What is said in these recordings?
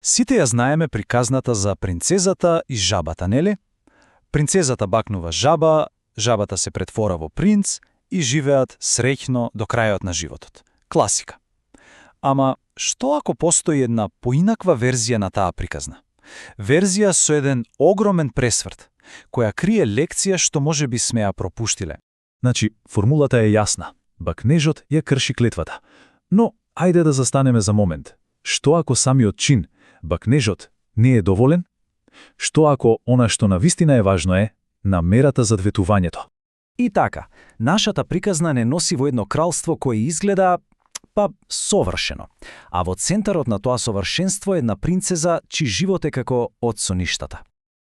Сите ја знаеме приказната за принцезата и жабата, нели? Принцезата бакнува жаба, жабата се претвора во принц и живеат среќно до крајот на животот. Класика. Ама, што ако постои една поинаква верзија на таа приказна? Верзија со еден огромен пресврт, која крие лекција што можеби сме ја пропуштиле. Значи, формулата е јасна. Бакнежот ја крши клетвата. Но, ајде да застанеме за момент. Што ако самиот чин, бакнежот, не е доволен? Што ако она што навистина е важно е намерата за ветувањето? И така, нашата приказна не носи во едно кралство кое изгледа, совршено. А во центарот на тоа совршенство е една принцеза чиј живот е како од со ништата.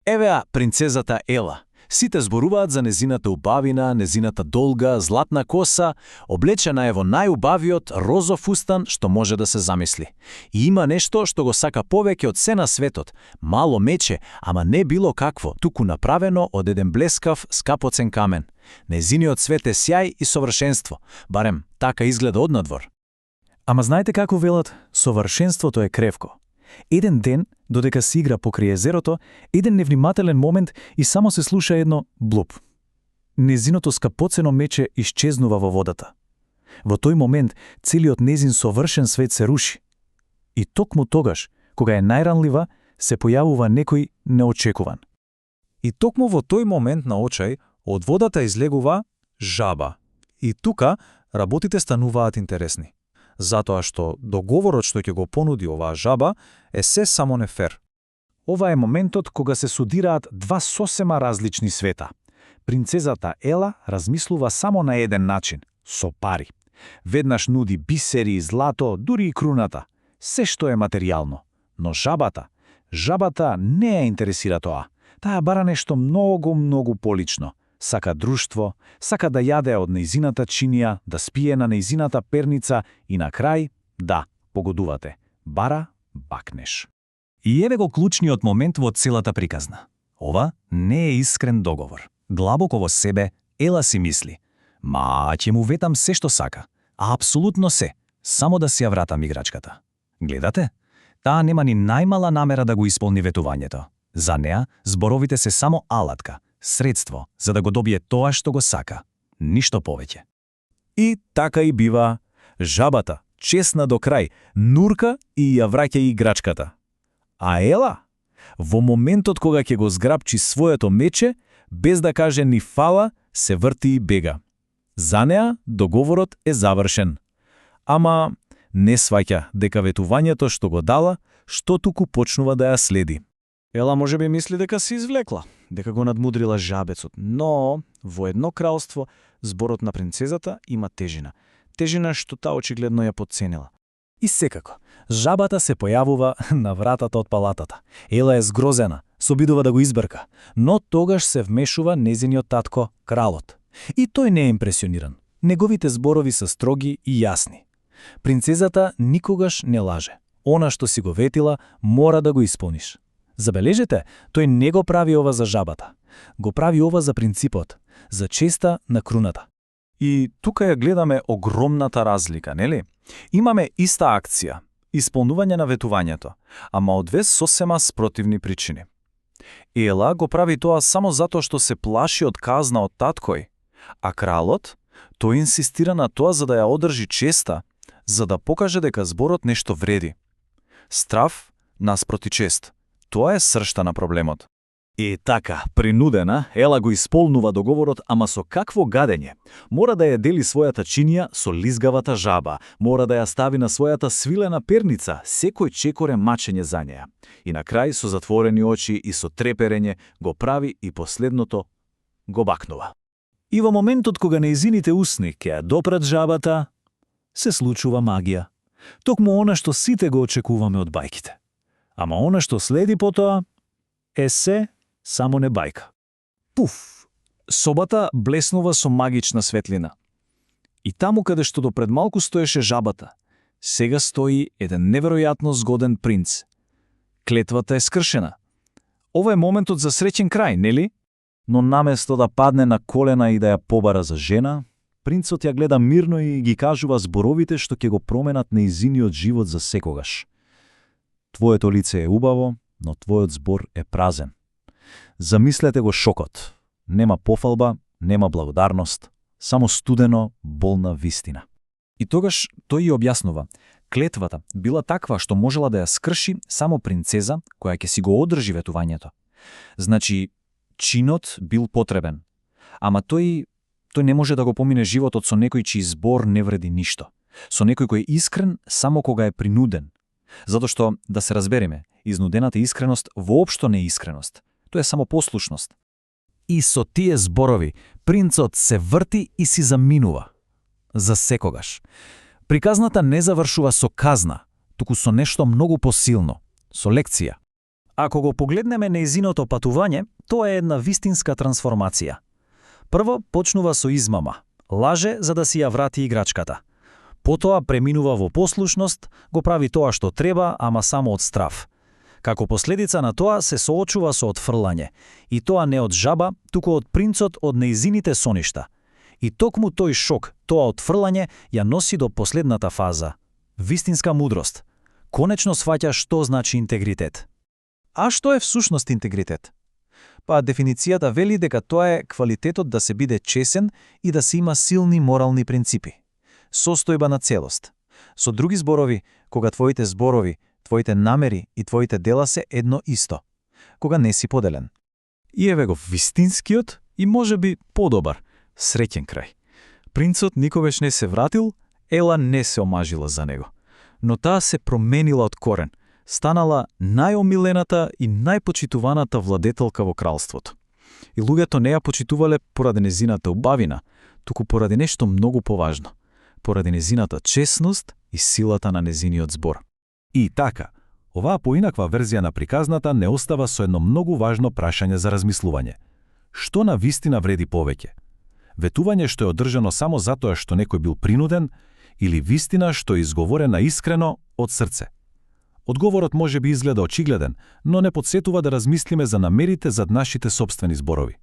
Евеа принцезата Ела. Сите зборуваат за незината убавина, незината долга, златна коса, облечена е во најубавиот розов устан што може да се замисли. И има нешто што го сака повеќе од се на светот. Мало мече, ама не било какво, туку направено од еден блескав, скапоцен камен. Незиниот свет е сјај и совршенство, барем така изгледа однадвор. Ама знаете како велат, совршенството е кревко. Еден ден, додека се игра покрај езерото, еден невнимателен момент и само се слуша едно блуп. Незиното скапоцено мече исчезнува во водата. Во тој момент целиот незин совршен свет се руши. И токму тогаш, кога е најранлива, се појавува некој неочекуван. И токму во тој момент на очај, од водата излегува жаба. И тука работите стануваат интересни. Затоа што договорот што ќе го понуди оваа жаба е се само не фер. Ова е моментот кога се судираат два сосема различни света. Принцезата Ела размислува само на еден начин – со пари. Веднаш нуди бисери, злато, дури и круната. Се што е материјално. Но жабата не ја интересира тоа. Таа бара нешто многу полично. Сака друштво, сака да јаде од нејзината чинија, да спие на нејзината перница и на крај, да, погодувате, бара бакнеш. И еве го клучниот момент во целата приказна. Ова не е искрен договор. Длабоко во себе, Ела си мисли: ќе му ветам се што сака, а апсолутно се, само да си ја вратам играчката. Гледате? Таа нема ни најмала намера да го исполни ветувањето. За неа, зборовите се само алатка, средство за да го добие тоа што го сака. Ништо повеќе. И така и бива. Жабата, честна до крај, нурка и ја враќа играчката. А Ела, во моментот кога ќе го зграбчи своето мече, без да каже ни фала, се врти и бега. За неа договорот е завршен. Ама не сваќа дека ветувањето што го дала, што туку почнува да ја следи. Ела можеби мисли дека се извлекла, дека го надмудрила жабецот, но во едно кралство зборот на принцезата има тежина. Тежина што таа очигледно ја потценила. И секако, жабата се појавува на вратата од палатата. Ела е згрозена, се обидува да го избрка, но тогаш се вмешува незиниот татко, кралот. И тој не е импресиониран. Неговите зборови се строги и јасни. Принцезата никогаш не лаже. Она што си го ветила, мора да го исполниш. Забележете, тој не го прави ова за жабата. Го прави ова за принципот, за честа на круната. И тука ја гледаме огромната разлика, нели? Имаме иста акција, исполнување на ветувањето, ама од две сосема спротивни причини. Ела го прави тоа само затоа што се плаши од казна од таткој, а кралот, тој инсистира на тоа за да ја одржи честа, за да покаже дека зборот нешто вреди. Страв наспроти чест. Тоа е сршта на проблемот. И така, принудена, Ела го исполнува договорот, ама со какво гадење? Мора да ја дели својата чинија со лизгавата жаба, мора да ја стави на својата свилена перница, секој чекоре мачење за неја. И на крај, со затворени очи и со треперење, го прави и последното го бакнува. И во моментот кога нејзините усни ќе ја допрат жабата, се случува магија. Токму она што сите го очекуваме од бајките. Ама она што следи потоа е се само не бајка. Пуф! Собата блеснува со магична светлина. И таму каде што допред малку стоеше жабата, сега стои еден неверојатно згоден принц. Клетвата е скршена. Ова е моментот за среќен крај, нели? Но наместо да падне на колена и да ја побара за жена, принцот ја гледа мирно и ги кажува зборовите што ќе го променат нејзиниот живот за секогаш. Твоето лице е убаво, но твојот збор е празен. Замислете го шокот. Нема пофалба, нема благодарност, само студено, болна вистина. И тогаш тој ја објаснува. Клетвата била таква што можела да ја скрши само принцеза која ќе си го одржи ветувањето. Значи, чинот бил потребен. Ама тој не може да го помине животот со некој чиј збор не вреди ништо. Со некој кој е искрен само кога е принуден. Затоа што, да се разбереме, изнудената искреност воопшто не е искреност. Тоа е само послушност. И со тие зборови, принцот се врти и си заминува. За секогаш. Приказната не завршува со казна, туку со нешто многу посилно, со лекција. Ако го погледнеме нејзиното патување, тоа е една вистинска трансформација. Прво почнува со измама, лаже за да си ја врати играчката. Потоа преминува во послушност, го прави тоа што треба, ама само од страв. Како последица на тоа се соочува со отфрлање, и тоа не од жаба, туку од принцот од нејзините соништа. И токму тој шок, тоа отфрлање, ја носи до последната фаза. Вистинска мудрост. Конечно сваќа што значи интегритет. А што е всушност интегритет? Па дефиницијата вели дека тоа е квалитетот да се биде чесен и да се има силни морални принципи. Состојба на целост. Со други зборови, кога твоите зборови, твоите намери и твоите дела се едно исто. Кога не си поделен. И еве го вистинскиот и можеби подобар, среќен крај. Принцот никогаш не се вратил, Ела не се омажила за него. Но таа се променила од корен, станала најомилената и најпочитуваната владетелка во кралството. И луѓето не ја почитувале поради незината убавина, туку поради нешто многу поважно. Поради незината чесност и силата на незиниот збор. И така, оваа поинаква верзија на приказната не остава со едно многу важно прашање за размислување. Што на вистина вреди повеќе? Ветување што е одржано само затоа што некој бил принуден, или вистина што е изговорена искрено од срце? Одговорот може би изгледа очигледен, но не потсетува да размислиме за намерите зад нашите сопствени зборови.